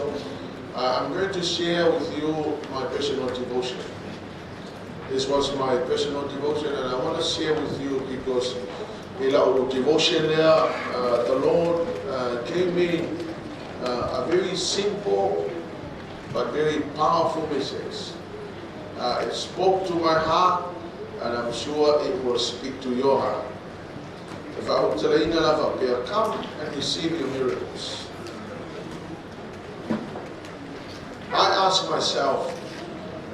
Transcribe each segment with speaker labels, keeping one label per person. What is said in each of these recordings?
Speaker 1: aso. I'm going to share with you my personal devotion. This was my personal devotion, and I want to share with you because i lau devotion there, the Lord gave me a very simple but very powerful message. It spoke to my heart, and I'm sure it will speak to your heart. If I would come and receive your miracles. I ask myself,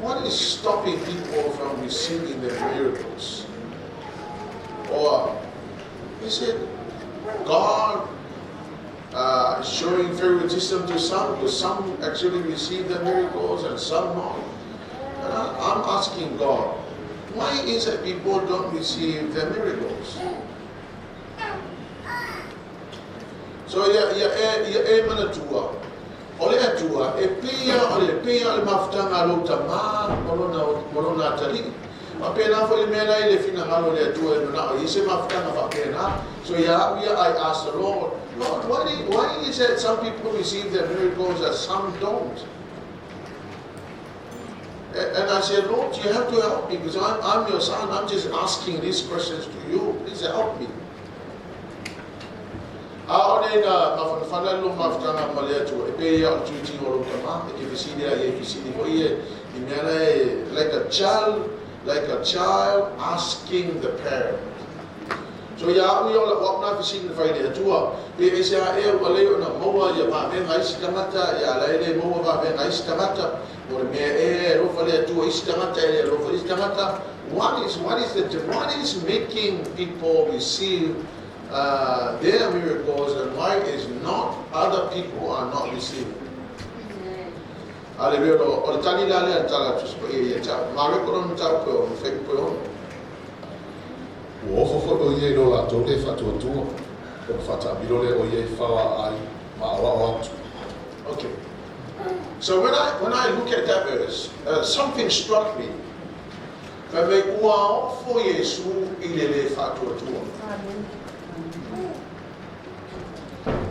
Speaker 1: what is stopping people from receiving their miracles? Or is it God showing favoritism to some, because some actually receive the miracles and some not? And I'm asking God, why is it people don't receive their miracles? So ia ia e ia e manatua o le Atua e pei o le pei o le mafutaga a lou tamā ma lona ma lona atalii. Faapena foi le mea la i le finagalo o le Atua e manao i ai se mafutaga faapena. So ia au ia I ask the Lord, Lord, why is it some people receive their miracles and some don't? And I said, Lord, you have to help me because I'm your son. I'm just asking these questions to you. Please help me. A o le na mafanafana lo mafutaga ma le Atua, e pei ia o le tuitiga o lou tamā, e te fesili a ia i fesili foi e i mea la e like a child asking the parent. So ia au ia o lau au na fesili na fai le Atua, pe e se a e ua lei ona maua ia vavenga isi tagata, ia la e le maua vavenga isi tagata, o le mea e alofa le Atua isi tagata, e le alofa isi tagata. What is making people receive their miracles and why is not other people are not receiving? A le mea o le tali la lea tala tu spa ia ia Mareko lona mataupu e 6 fuaiupu e 6.
Speaker 2: Ua ofo foi o ia i lo latou le faatuatua, ona faataamilo lea o ia i faoa ai ma aoao atu.
Speaker 1: Okay. So when I look at that verse, something struck me. Fai mai ua ofo Iesu i le le faatuatua.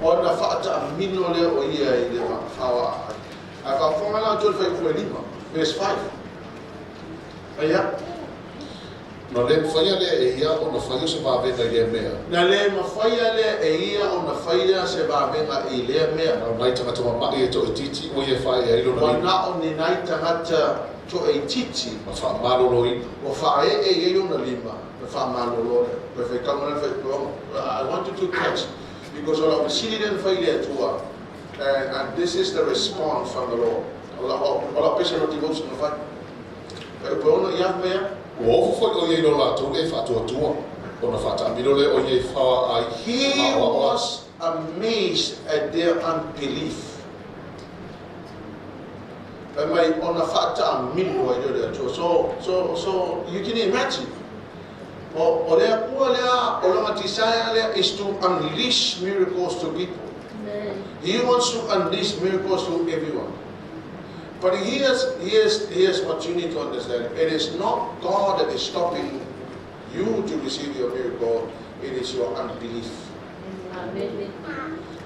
Speaker 1: Ona faataamilo lea o ia i le faoa ai. Ae faafofoga la outou i le fuaiupu e 5, verse 5. Aia.
Speaker 2: Na le mafaia lea e ia ona faia se vavega i lea mea.
Speaker 1: Na le mafaia lea e ia ona faia se vavega i lea mea.
Speaker 2: Na o nai tagata mama'i e toaitiiti ua ia faaee ai lona
Speaker 1: Ua
Speaker 2: lima.
Speaker 1: na o ni nai tagata toaitiiti.
Speaker 2: Ma faamaloloina.
Speaker 1: Ua faaee i ai ona lima na faamalolo lea. Toe faitauga la le fuaiupu e 6. I want you to catch because o lau fesili lea na fai i le Atua and this is the response from the Lord. O lau personal devotion na fai. Fuaiupu e 6 ia mea.
Speaker 2: Ua ofo foi o ia i lo latou le faatuatua, ona faataamilo lea o ia i faoa ai
Speaker 1: He
Speaker 2: ma aoao atu.
Speaker 1: was amazed at their unbelief. Fai mai ona faataamilo ai lea o le Atua. So you can imagine. O le Atua lea, o lona desire lea is to unleash miracles to people. He wants to unleash miracles to everyone. But here's what you need to understand. It is not God that is stopping you to receive your miracle. It is your unbelief.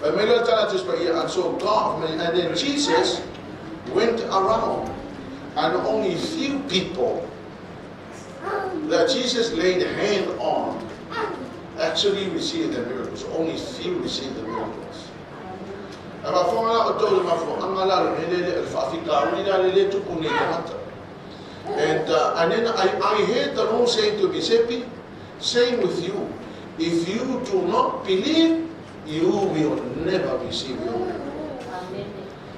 Speaker 1: But and so God, and then Jesus went around, and only few people that Jesus laid hand on actually received the miracles. Only few received the miracles. A faafofoga la outou le mafuaaga la le mea le le faafitauli la le le tupu nei tagata. And then I heard the Lord saying to me, Sepi, same with you. If you do not believe, you will never receive your miracle.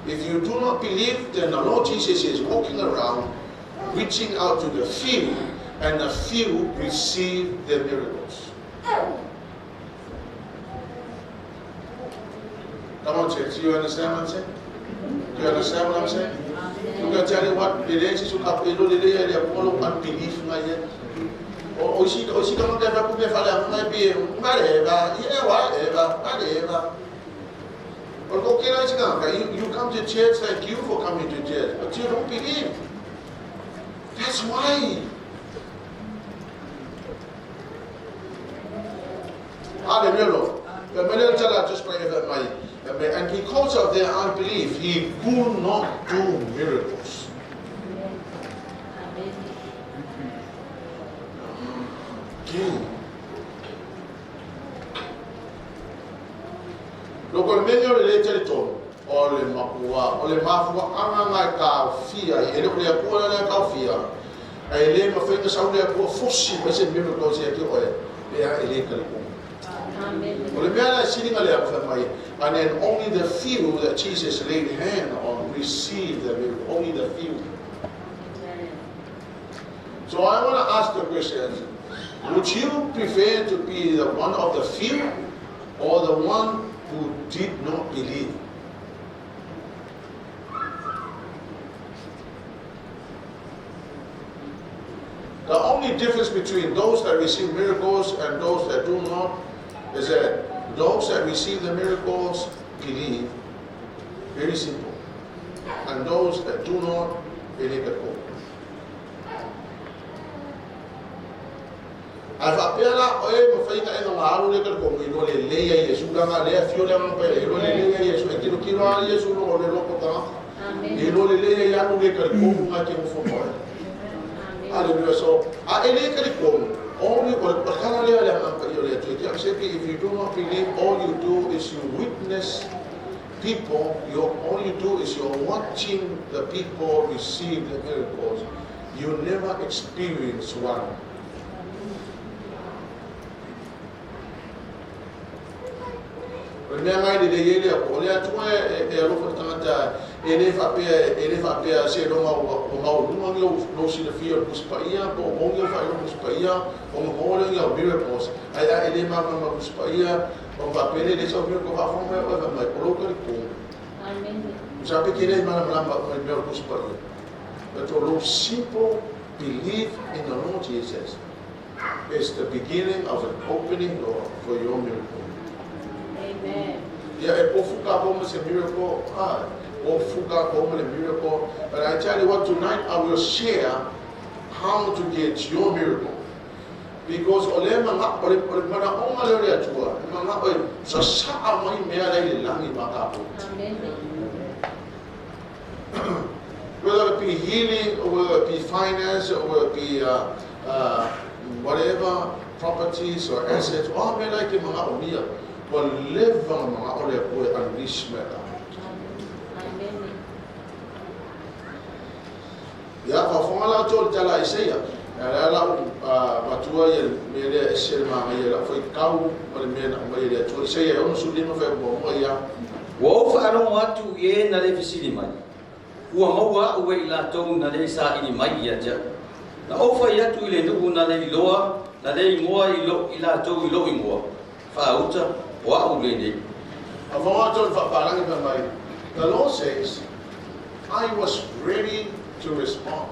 Speaker 1: If you do not believe, then the Lord Jesus is walking around, reaching out to the few, and the few receive their miracles. Come on, church. You understand what I'm saying? Do you understand what I'm saying? You can tell you what, le le si suka pelo le le le polo unbelief nga ye. O si ka maka fa ku me fa le nga bi nga le ba ye wa e ba nga le ba. O ko ke la si ka you come to church, thank you for coming to church, but you don't believe. That's why. Hallelujah. Pe mele tala just pray for mai. Pe And because of their unbelief, he could not do miracles. Loko le mea o le le talitonu, o le makua, o le mafuaanga e taofia ai, e le o le Atua lea e taofia, ae le mafai ona sau le Atua fosi mai se miracles ia te oe, pe a e le talitonu. O le mea la e siliga lea fai mai, and then only the few that Jesus laid hand on received the miracle. Only the few. So I want to ask the question, would you prefer to be the one of the few or the one who did not believe? The only difference between those that receive miracles and those that do not is that those that receive the miracles believe. Very simple. And those that do not, believe at all. Ae faapea la oe mafai ona e gagaalu le talitonu i loa lelei ai Iesu leaga lea afio le Agaga Paia e iloa lelei ai Iesu e tilotilo lava Iesu i luga o le loto tagata e iloa lelei ai alu le talitonu na e te nofo ma oe. Hallelujah. So, a e le talitonu, only o le tala lea le Agaga Paia o le Atua. Te accept if you do not believe, all you do is you witness people, you, all you do is you're watching the people receive the miracles. You never experience one. O le mea ngai lelei ai le Atua, o le Atua e alofa i le tagata, e le faapea, e le faapea seiloga ua maualuga ni lou silafia o le Tusi Paia, po o moni ou faailoga Tusi Paia, ona maua lea o ni au miracles. Ae a e le malamalama i le Tusi Paia, ona faapea lea e leai sau miracle, faafofoga mai oe fai mai, o lou talitonu. Tusa pe te le malamalama uma i mea o le Tusi Paia. But o lou simple belief in the Lord Jesus is the beginning of an opening door for your miracle.
Speaker 3: Amen.
Speaker 1: Ia e pofu kākou ma se miracle, ah, pofu kākou ma le miracle. But I tell you what, tonight I will share how to get your miracle. Because o le mana, o le, o le manaʻoga lea o le Atua, e manaʻo e sasaʻa mai mea la i le lagi ma kākou.
Speaker 3: Amen.
Speaker 1: Whether it be healing, or whether it be finance, or whether it be whatever, properties or assets, o a mea la e te manaʻomia, ua leva ona manaʻo le Atua e unleash mea la.
Speaker 3: Amen.
Speaker 1: Ia, faafofoga la outou i le tala a Isaia. Ia, lea la ua avatua ia le mea lea e ese le manaia i lau faitau ma le mea na aumai e le Atua. Isaia e 65 fuaiupu muamua, ia.
Speaker 4: Ua ou faalogo atu i e na le fesili mai, Ua maua a'u e i latou na le saili mai ia te a'u. Na ou fai atu i le nuu na le iloa, na le igoa i lo i latou i lou igoa, Faauta, o a'u lenei.
Speaker 1: Faafofoga outou i le faapalagi fai mai, The Lord says, I was ready to respond.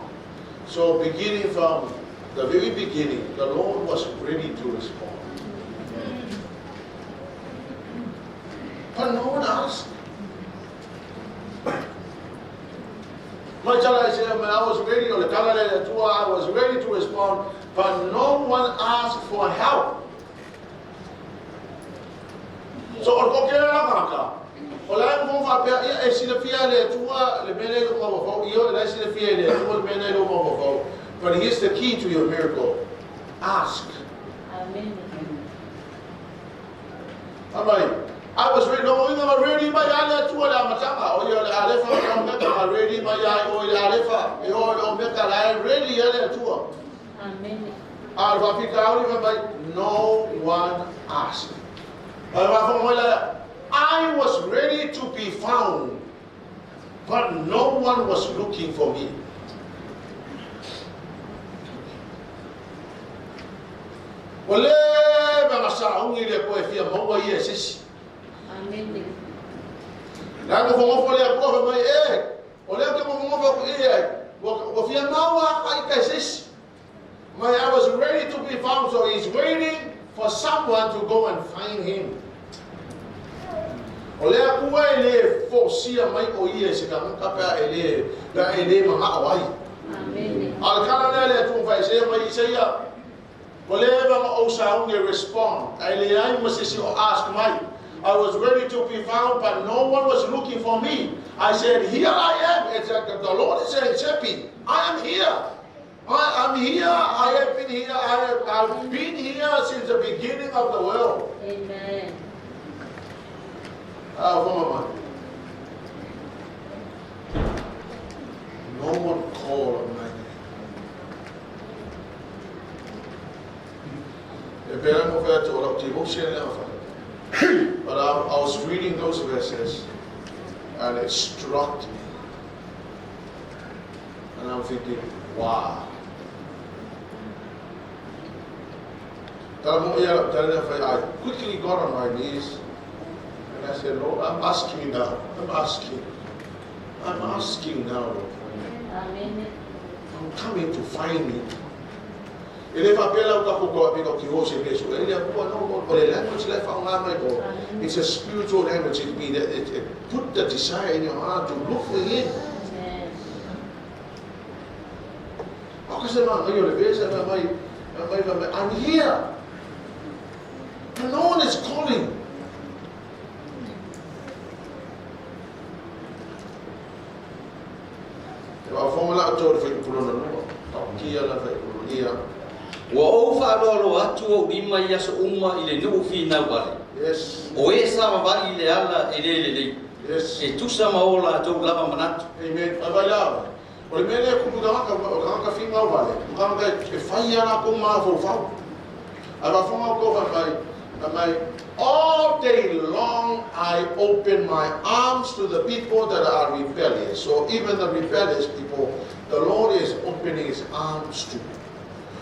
Speaker 1: So beginning from the very beginning, the Lord was ready to respond. But no one asked. Mai tala e se, I was ready, o le tala le Atua, I was ready to respond, but no one asked for help. So o le toatele la tagata, o la e nofonofo faapea, ia e silafia e le Atua le mea lea i lou mafaufau, ioe, o la e silafia e le Atua le mea lea i lou mafaufau. But here's the key to your miracle, ask.
Speaker 3: Amen.
Speaker 1: Fai mai, I was ready, lona uiga na ready mai lava le Atua i le amataga, o ia o le Alefa ma le Omeka, na ready mai lava i o i le Alefa, e o i le Omeka, la e ready lava le Atua.
Speaker 3: Amen.
Speaker 1: A o le faafitauli fai mai, no one asked. A le faafofoga mai la, I was ready to be found, but no one was looking for me. Ua leva ona sauni le Atua e fia maua ia e se isi.
Speaker 3: Amen.
Speaker 1: La e nofonofo le Atua fai mai, e, o lea ou te nofonofo atu i ai, ua fia maua ai ka e se isi. My, I was ready to be found, so he's waiting for someone to go and find him. O le Atua e le fosia mai o ia i se tagata pe a e le, pe a e le manao ai.
Speaker 3: Amen.
Speaker 1: A o le tala lea le Atua na faesea mai Isaia, ua leva ona ou sauni e respond, ae leai ma se isi o ask mai. I was ready to be found, but no one was looking for me. I said, here I am. It's like the Lord is saying, Seppi, I am here. I am here. I have been here. I've been here since the beginning of the world.
Speaker 3: Amen.
Speaker 1: No one called on my name. But I was reading those verses and it struck me. And I'm thinking, wow. I quickly got on my knees and I said, Lord, I'm asking now. I'm asking. I'm asking now, Lord.
Speaker 3: Amen.
Speaker 1: I'm coming to find you. It's a spiritual language. It means that it put the desire in your heart to look for Him.
Speaker 3: Amen.
Speaker 1: I'm here. And no one is calling.
Speaker 4: Ua ou whaaloalo atu o lima i aso uma i le nuu whinau ale.
Speaker 1: Yes.
Speaker 4: O e sa mawai i le ala e le lelei.
Speaker 1: Yes.
Speaker 4: E tusa ma o la tau lava manatu.
Speaker 1: Amen. Ai lava. O le mea lea kupu tangata, o tangata whingau vale. O tangata e whai ana ko mā fau. Ai whafonga ko whamai, all day long I open my arms to the people that are rebellious. So even the rebellious people, the Lord is opening His arms to.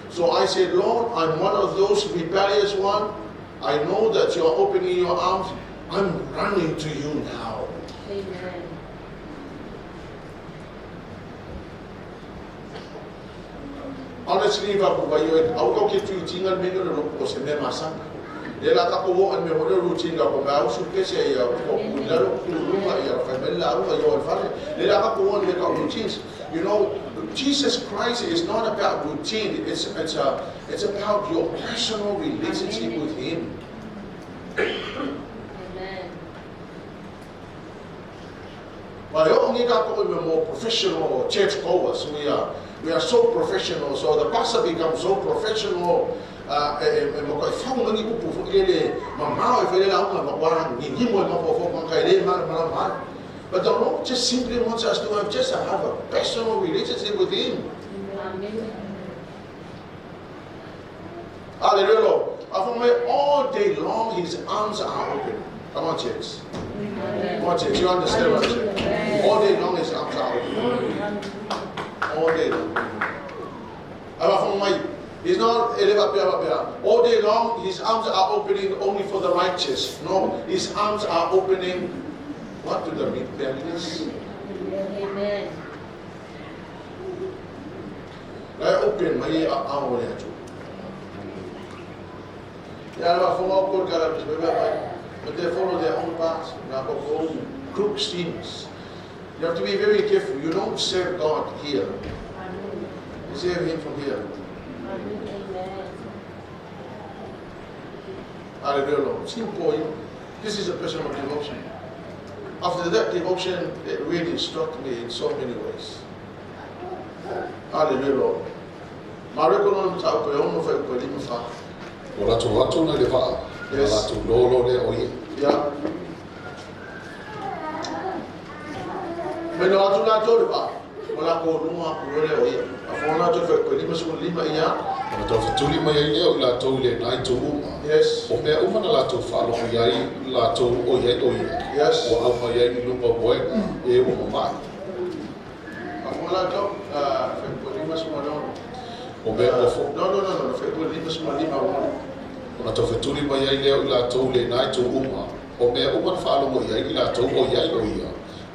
Speaker 1: So I said, Lord, I'm one of those rebellious ones. I know that you're opening your arms. I'm running to you now.
Speaker 3: Amen.
Speaker 1: Honestly, you know, Jesus Christ is not about routine. It's about your personal relationship with Him.
Speaker 3: Amen.
Speaker 1: We're more professional church goers. We are so professional. So the pastor becomes so professional. But the Lord just simply wants us to have a personal relationship with Him.
Speaker 3: Amen.
Speaker 1: Hallelujah. All day long, His arms are open. Come on, church. Come on, church. You understand what I'm saying? All day long, His arms are open. All day long. He's not all day long, His arms are opening only for the righteous. No, His arms are opening what to the rebellious?
Speaker 3: Amen.
Speaker 1: I open my arms. But they follow their own paths. Crooked schemes. You have to be very careful. You don't serve God here. You serve Him from here.
Speaker 3: Amen.
Speaker 1: Hallelujah. Simple. This is a personal devotion. After that devotion, it really struck me in so many ways. Hallelujah.
Speaker 2: O ratu atu na le vaa.
Speaker 1: Yes.
Speaker 2: Ratu lolo le o ie.
Speaker 1: Yeah. Me no atu la tolu vaa. O la ko nua ku le o ie. A fona tu fe ko lima su lima ia.
Speaker 2: Ona tau whatuli mai ai leo i la tau le nai tō uma.
Speaker 1: Yes.
Speaker 2: O mea uma na lātou whaaloho iai lātou o iai o ia.
Speaker 1: Yes.
Speaker 2: O au mai ai i lunga moenga e ua mamai.
Speaker 1: A fona tau fe ko lima su lima.
Speaker 2: O mea ua fo.
Speaker 1: No, fe ko lima su lima o.
Speaker 2: Ona tau whatuli mai ai leo i lātou le nai tō uma. O mea uma na whaaloho iai i lātou o iai o ia.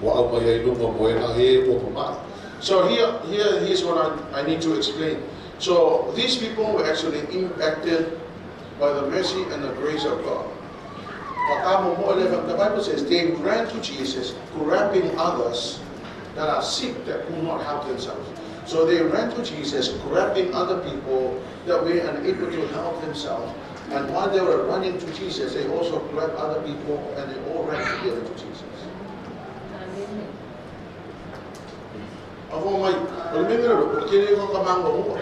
Speaker 2: O au mai ai i lunga moenga e ua mamai.
Speaker 1: So here's what I need to explain. So these people were actually impacted by the mercy and the grace of God. The Bible says they ran to Jesus, grabbing others that are sick that could not help themselves. So they ran to Jesus, grabbing other people that were unable to help themselves. And while they were running to Jesus, they also grabbed other people and they all ran together to Jesus.
Speaker 3: Amen.
Speaker 1: A fo mai, o le mea o le kele o ka mango mua. O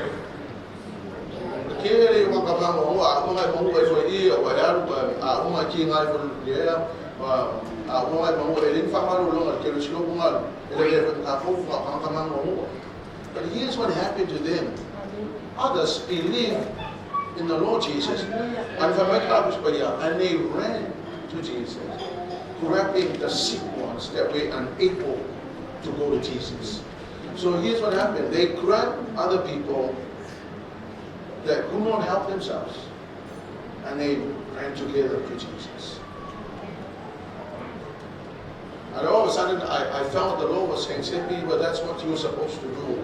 Speaker 1: le kele o ka mango mua, a unga i mangu e fo i, o e alu, a unga ki ngai fo le ea, a unga i mangu e le whamaru longa, le kele silo bunga, e le le ka fo ka ka mango mua. But here's what happened to them. Others believed in the Lord Jesus. And and they ran to Jesus, grabbing the sick ones that were unable to go to Jesus. So here's what happened. They grabbed other people that could not help themselves, and they ran together to Jesus. And all of a sudden, I felt the Lord was saying, simply, well, that's what you're supposed to do.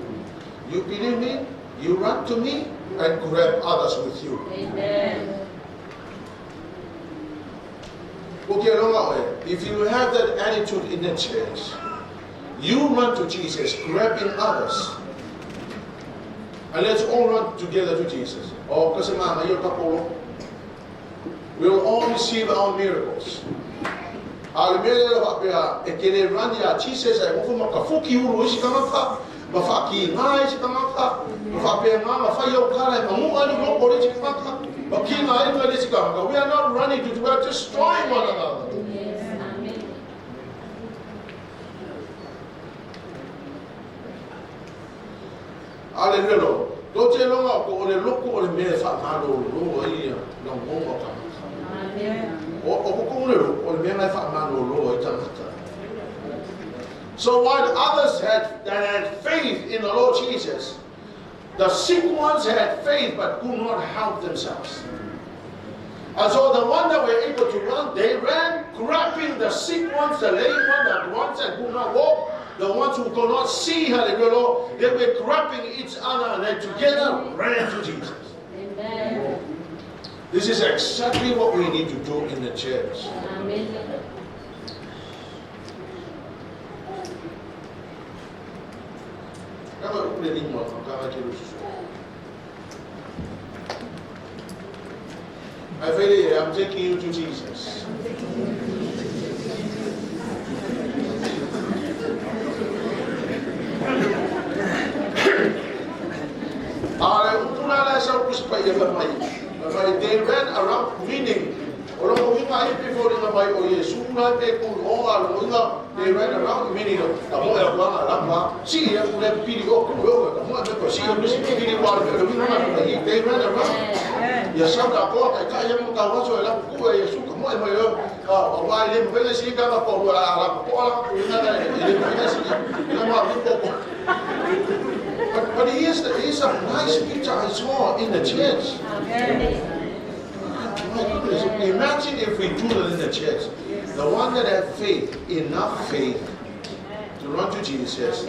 Speaker 1: You believe me, you run to me, and grab others with you.
Speaker 3: Amen.
Speaker 1: Okay, if you have that attitude in the church, you run to Jesus, grabbing others. And let's all run together to Jesus. Oh, kasi mama, you're kapolo. We'll all receive our miracles. E kele run ya Jesus ai mo ma ka fuki uru isi kanga ma fa ki ngai isi kanga ma fa pe nga ma fa yo kala ma mu alu lo ko isi kanga ma ki ngai ma isi kanga. We are not running to, we are destroying one another.
Speaker 3: Yes, amen.
Speaker 1: Hallelujah. Lo te longa ko ole loko ole me fa malo lo ai lo ngongo ka.
Speaker 3: Amen.
Speaker 1: O ko ko le ole me fa malo lo ai tangata. So while others had that had faith in the Lord Jesus, the sick ones had faith but could not help themselves. And so the one that were able to run, they ran, grabbing the sick ones, the lame ones, the ones that could not walk, the ones who could not see, hallelujah, they were grabbing each other and then together ran to Jesus.
Speaker 3: Amen.
Speaker 1: This is exactly what we need to do in the church.
Speaker 3: Amen.
Speaker 1: I feel it, I'm taking you to Jesus. They ran around, meaning, they ran around, meaning, they ran around. But here's a nice picture I saw in the church.
Speaker 3: Amen.
Speaker 1: My goodness, imagine if we do that in the church. The one that had faith, enough faith to run to Jesus,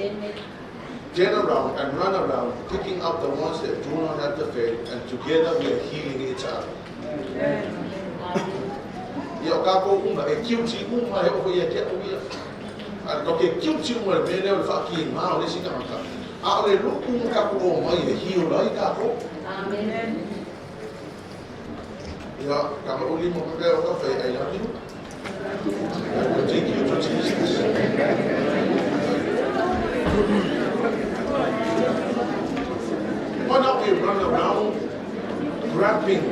Speaker 1: turn around and run around, picking up the ones that do not have the faith, and together we are healing each other.
Speaker 3: Amen.
Speaker 1: I love you. I will take you to Jesus. Why not we run around grabbing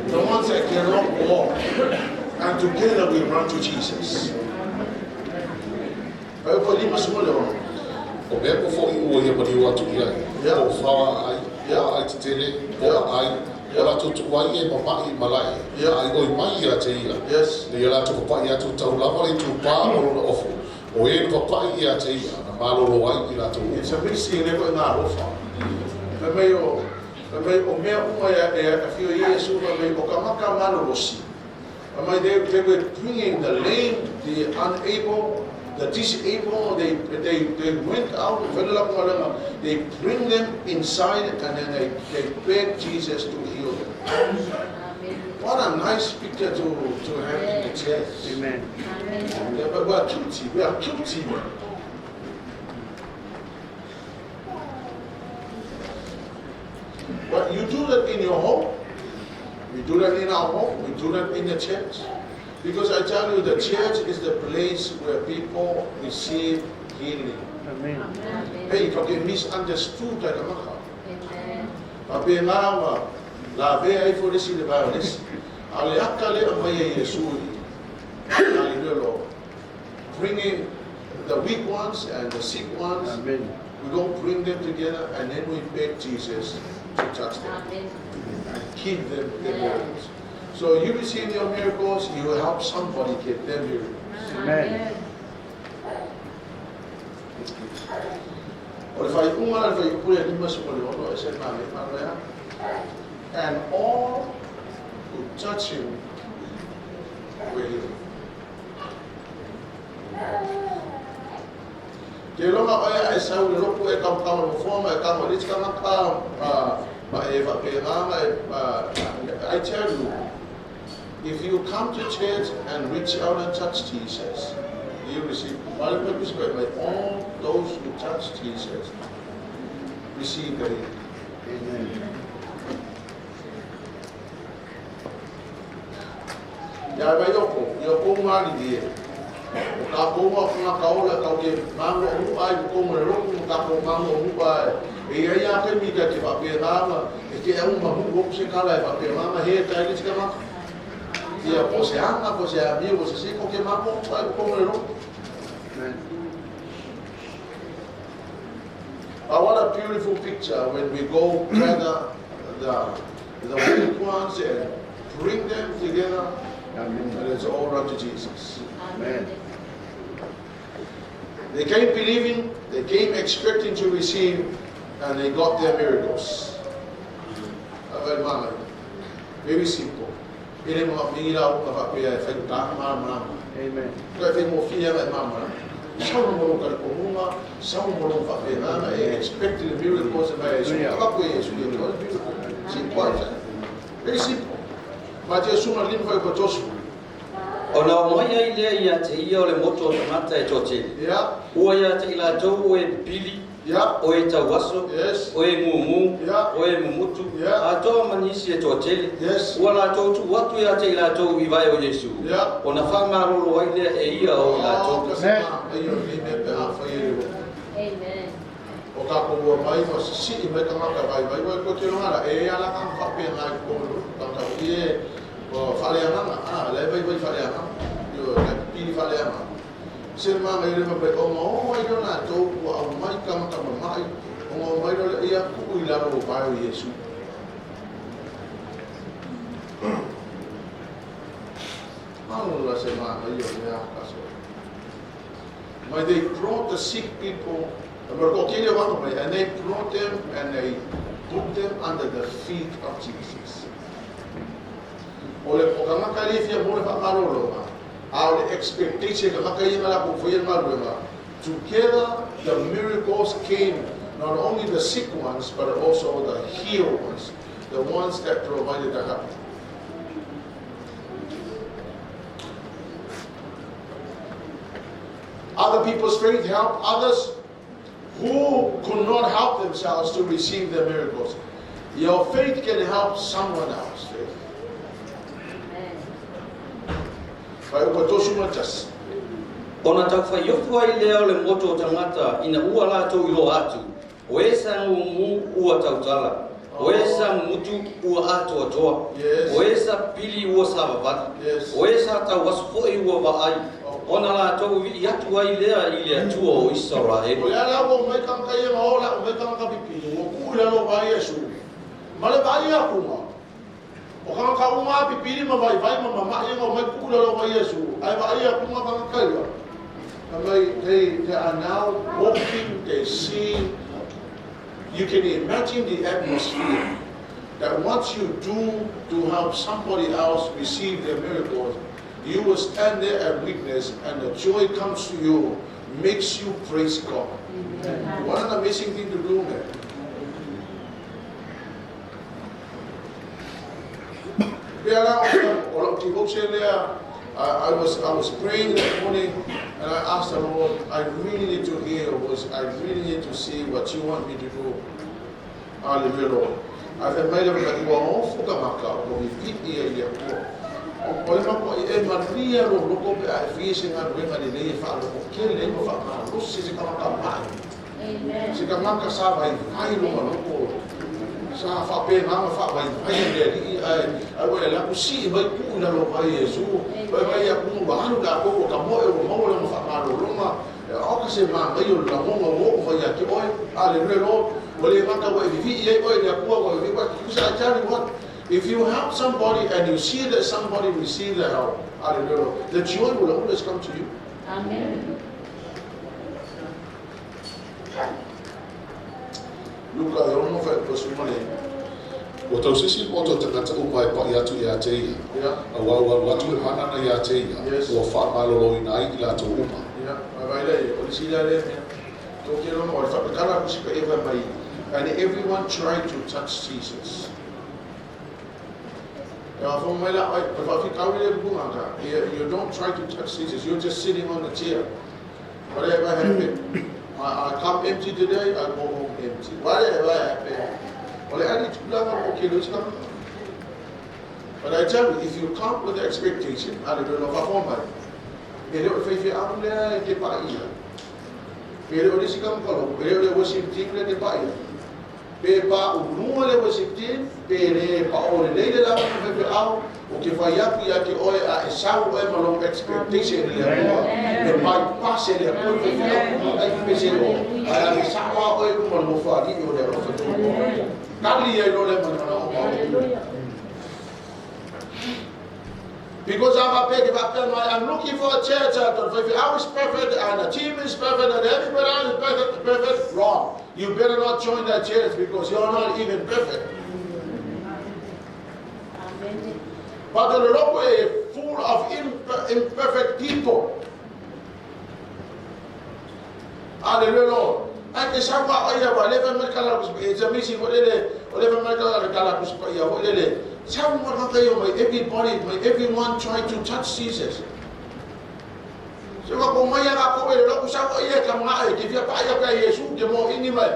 Speaker 1: the ones that cannot walk, and together we run to Jesus.
Speaker 2: O mea po fo i ua ia mani watu i ai. O whawa ai, o ai te tele, o ai, o la tutu ai e mama'i malai. Ai oi mai ia te ia.
Speaker 1: Yes.
Speaker 2: Ne ia la tuku pai atu tau lava le tu pā o lona ofo. O e nuka pai ia te ia, na malolo ai i la tu.
Speaker 1: It's a big thing le ngā rofa. Me o mea unga ia e whio Iesu, me o ka maka malolosi. They were bringing the lame, the unable, the disabled, they went out, they bring them inside, and then they beg Jesus to heal them. What a nice picture to have in the church.
Speaker 5: Amen.
Speaker 1: Yeah, but we are guilty. We are guilty. But you do that in your home, We do that in our home, we do that in the church. Because I tell you, the church is the place where people receive healing.
Speaker 5: Amen.
Speaker 1: Hey, ka ke misunderstood ai ka maka.
Speaker 3: Amen.
Speaker 1: Pa pe ngā la ve ai fo lesi le vai o lesi. A le aka le a mai e Iesu i. Hallelujah, Lord. Bringing the weak ones and the sick ones,
Speaker 5: Amen.
Speaker 1: we go bring them together and then we beg Jesus to touch them
Speaker 3: Amen.
Speaker 1: and give them the miracles. So you receive your miracles, you help somebody get their miracles.
Speaker 5: Amen.
Speaker 1: O le whaiunga le whaiupule 56 e se mā me mā And all who touch him were healed. Ke longa oe ai sau le lopu e kau kau mo foma e kau le tika maka ma e va pe nganga e I tell you, if you come to church and reach out and touch Jesus, you receive. All those who touch Jesus receive the healing.
Speaker 5: Amen.
Speaker 1: Ia vai oko, ia ko mali die. O ka ko ma ko ka ola ka ke mango mu ai ko mo ro ko ka ko mango mu ai. E ia ia ke mi ka te fa pe rama, e ke au ma mu ko se kala e fa pe rama he ta ile tika ma. Ia po se anga po se a mi po se se ko ke ma ko ai ko mo ro.
Speaker 5: Amen.
Speaker 1: But what a beautiful picture when we go gather the weak ones and bring them together,
Speaker 5: Amen.
Speaker 1: and it's all run to Jesus.
Speaker 5: Amen.
Speaker 1: They came believing, they came expecting to receive, and they got their miracles. Very simple. Ele mo mingi la o ka pe e whai ta ma ma ma.
Speaker 5: Amen.
Speaker 1: Ka whai mo fia ma ma ma. Sau mo lo ka ko munga, sau mo lo fa pe na e expect the miracles and my
Speaker 5: Hallelujah.
Speaker 1: ka ko e su e beautiful. Simple. Very simple. Ma te suma lim fa ko tosu.
Speaker 4: O na o mai ai lea ia te ia o le moto o tangata e tōtele.
Speaker 1: Yeah.
Speaker 4: Ua ia te ila tau o e pili,
Speaker 1: Yeah.
Speaker 4: o e tauaso,
Speaker 1: Yes.
Speaker 4: o e mumu,
Speaker 1: Yeah.
Speaker 4: o e mumutu,
Speaker 1: Yeah.
Speaker 4: atoa manisi e tōtele.
Speaker 1: Yes.
Speaker 4: Ua la tau tu atu ia te ila tau i vai o Yesu.
Speaker 1: Yeah.
Speaker 4: O na whamarolo ai lea e ia o ila
Speaker 1: Oh,
Speaker 4: tau.
Speaker 1: ka se ma ai o ni me pe a fa i o.
Speaker 3: Amen.
Speaker 1: O ka ko ua mai ma si i mai ka maka vai vai vai ko te ronga e ala ka fa pe ngai ko ka ka i e o fale anga a le vai vai fale anga yo ka pi fale anga se ma ngai le ma pe o mo ai no na to ko au mai ka maka mai o mo mai ro ia ku i la ro vai o Yesu. Malo la se ma ngai o mea ka so. But they brought the sick people, and they brought them and they put them under the feet of Jesus. O le o ka maka le fia mo le whakarolo ma. A o le expectation ka maka ia ngala ko fia ngaluenga. Together the miracles came, not only the sick ones, but also the healed ones, the ones that provided the help. Other people's faith helped others who could not help themselves to receive their miracles. Your faith can help someone else. Faith.
Speaker 3: Amen.
Speaker 1: Vai o tosu matas.
Speaker 4: O na tau whaiofu ai lea o le moto o tangata ina ua lātou i loa atu. O e sa ngumu ua tautala. O e sa mutu ua atoa toa.
Speaker 1: Yes.
Speaker 4: O e sa pili ua savavali.
Speaker 1: Yes.
Speaker 4: O e sa tau aso foi ua vaai. O na lātou i atu ai lea i le atua o Israel.
Speaker 1: O le ala o mai kanga ia ma ola o mai kanga pipi o ku ila lo vai Yesu. Ma le vai a kuma. O kanga ka uma pipi ma vai vai ma mama ia o mai ku ila lo vai Yesu. Ai vai a kuma kanga kai. They are now walking, they see. You can imagine the atmosphere that what you do to help somebody else receive their miracles, you will stand there and witness, and the joy comes to you, makes you praise God.
Speaker 3: Amen.
Speaker 1: What an amazing thing to do, man. I was praying that morning, and I asked the Lord, I really need to hear your voice. I really need to see what you want me to do. Hallelujah, Lord. Ae fai mai le mea ua ofo tagata o lo vivii ai i le Atua. O le matua e malia lou loto pe a e fia se galuega lelei e faalototele ai ma faamalosi se tagata ma'i. Se tagata sa vaivai lona loto, sa faapena ona faavaivai e le Alii, ae ae ua e alu atu sii mai tuu i lalo mai Iesu, ua e vaai atu ua alu latou ua tamoe ua maua lana faamalologa. Aoka se manaia o le lagona ua oo mai ia te oe. Hallelujah Lord. Ua le gata ua e vivii ai oe i le Atua, ua vivii oe. Because I tell you what, if you help somebody and you see that somebody receive the help, hallelujah Lord, the joy will always come to you.
Speaker 3: Amen.
Speaker 1: Luka e ono fa e le.
Speaker 2: Ua tausisi le maota o tagata uma e paʻi atu iā te ia, auā ua alu atu le mana na iā te ia, ua faamaloloina ai i latou uma.
Speaker 1: Ia, vaai lea, o le sili lea mea. Tou te iloa o le faapetala aku si paia fai mai, and everyone tried to touch Jesus. E faafofoga mai la oe, o le faafitauli lea tupu gata, you don't try to touch Jesus, you're just sitting on the chair. Whatever happen, I come empty today, I go home empty. Whatever happen. O le ali tulaga o ke lo. But I tell you, if you come with the expectation, hallelujah, faafofoga mai, e le o le faifeau lea e te paia. Pe le o le sika mkalo, pe le o le worship team lea te paia. Pe pa ulua le worship team, pe le pa o le leile la ma faifeau, o ke whai atu ia te oe a e sau oe ma lou expectation i le Atua. E bypass e le Atua le faifeau, ai pese o, ai a e sao a oe uma le mofo alii o le alofa tolu. Kali ai lo le ma le mana o mao. Because I'm a big I'm looking for a church that I is perfect and the team is perfect and everybody else is perfect, perfect. Wrong. You better not join that church because you're not even perfect.
Speaker 3: Amen.
Speaker 1: But the loko is full of imperfect people. Hallelujah, Lord. Ai ke sa wa ia wa le fa mai kala ku it's amazing what le o le fa mai kala kala ku pa ia o le le sa wa ka ka yo mai everybody mai everyone try to touch Jesus. So ka ko mai ka ko e lo ku sa wa ia ka mga e ke fia pa ia ka Yesu ke mo ini mai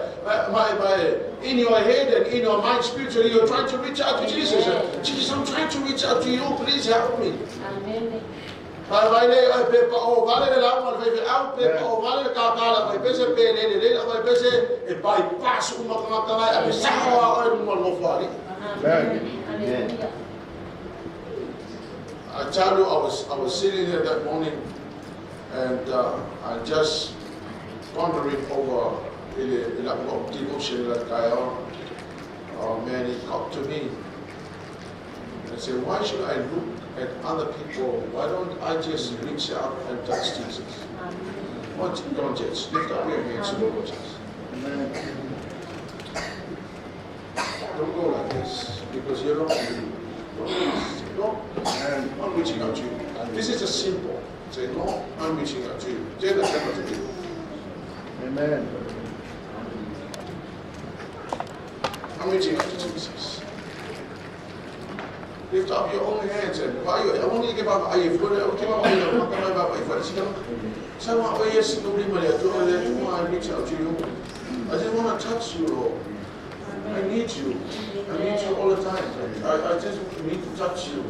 Speaker 1: mai mai in your head and in your mind spiritually you're trying to reach out to Jesus. Jesus, I'm trying to reach out to you, please help me.
Speaker 3: Amen.
Speaker 1: Vai vai le ai pe pa o vale le lau ma le au pe pa o vale le ka ka la vai pese pe le le le vai pese e bypass uma ka ka lai a pe sa o o mo mo fo ali.
Speaker 3: Amen. Hallelujah.
Speaker 1: I tell you, I was sitting there that morning and I just pondering over ile ile devotion that I on. Oh man, it got to me. And said, why should I look at other people? Why don't I just reach out and touch Jesus?
Speaker 3: Amen.
Speaker 1: Don't just lift up your hands to the Lord Jesus.
Speaker 5: Amen.
Speaker 1: Don't go like this because you're not you. Lord, I'm reaching out to you. This is a simple. Say, Lord, I'm reaching out to you. Say that to me.
Speaker 5: Amen.
Speaker 1: I'm reaching out to Jesus. Lift up your own hands and why you only give up I give so I reach out to you. I just want to touch you, Lord. I need you. I need you all the time. I just need to touch you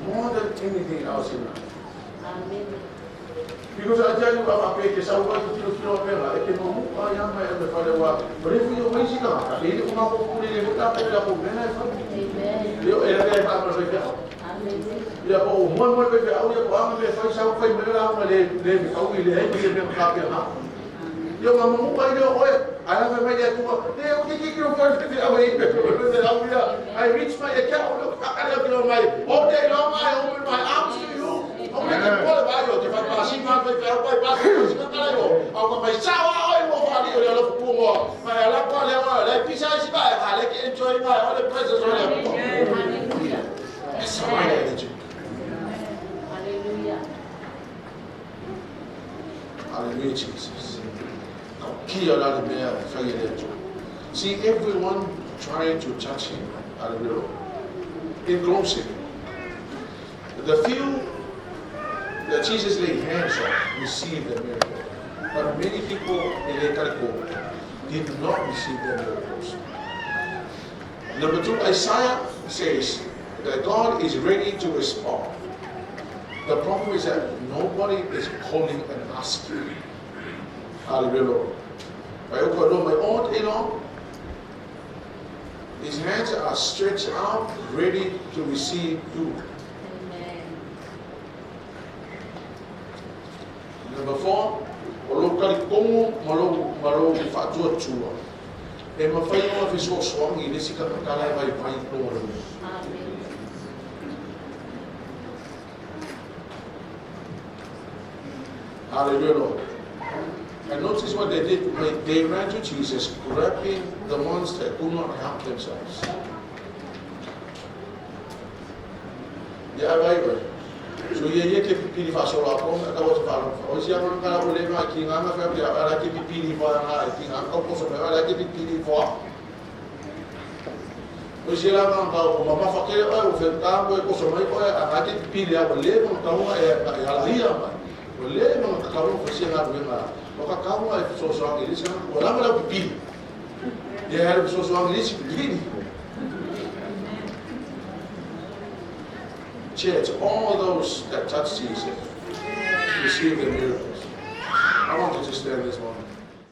Speaker 1: more than anything else in life.
Speaker 3: Amen.
Speaker 1: Because I tell you, I'm a ke sau ka tiro tiro pela e ke mo a ya mai e whare wa. But if you wait ka, le le uma ko le le ta pe la ko mena e whare.
Speaker 3: Amen.
Speaker 1: Leo e le pa ma fe au.
Speaker 3: Amen.
Speaker 1: Ia ko mo mo pe au ia ko anga me fai sau fai me la ma le le me kau i le he me me ka pe ha. Ia ma mo pa ile oe. Ala fe mai le tu. Le o ke ke ke o fai fe au e pe pe le au ia. I reach my account look ka le ke mai. All day long I open my arms to you. O me ke pole vai o te fai pa si ma fai pe au pai pa si ka kala yo. Au ka mai sa wa oi mo fa li o le lo fu mo. Mai ala ko le o le pisa si ba ha le ke enjoy my all the presence o le.
Speaker 3: Hallelujah.
Speaker 1: That's the right attitude.
Speaker 3: Hallelujah.
Speaker 1: Hallelujah, Jesus. See, everyone trying to touch him. Hallelujah. In closing, the few that Jesus laid hands on received the miracle. But many people in Ekariko did not receive their miracles. Number two, Isaiah says that God is ready to respond. The problem is that nobody is calling and asking. Hallelujah. All day long, His hands are stretched out, ready to receive you.
Speaker 3: Amen.
Speaker 1: Number four, o lou talitonuga ma lou faatuatua e mafai ona fesoasoani i le isi tagata la e vaivai i luga o le
Speaker 3: Amen.
Speaker 1: Hallelujah, Lord. And notice what they did. They ran to Jesus, grabbing the ones that could not help themselves. Ia vai vai. So ia ia ke pipili fa so la ko ka wa fa lo. O si ama ka la o le ma ki nga fa ya ala ke pipili fa nga ki nga ko ko so ala ke pipili fa. O si la ma ka o ma fa ke o fe ka ko ko so mai ko a ka ke pipili a o le mo ka o e ya la ia ma. O le mo ka o fa si nga nga. O ka ka o e so so ngi si o la ma la pipili. Ia hele so so ngi si pipili. Church, all those that touch Jesus receive the miracles. I want you to stand this morning.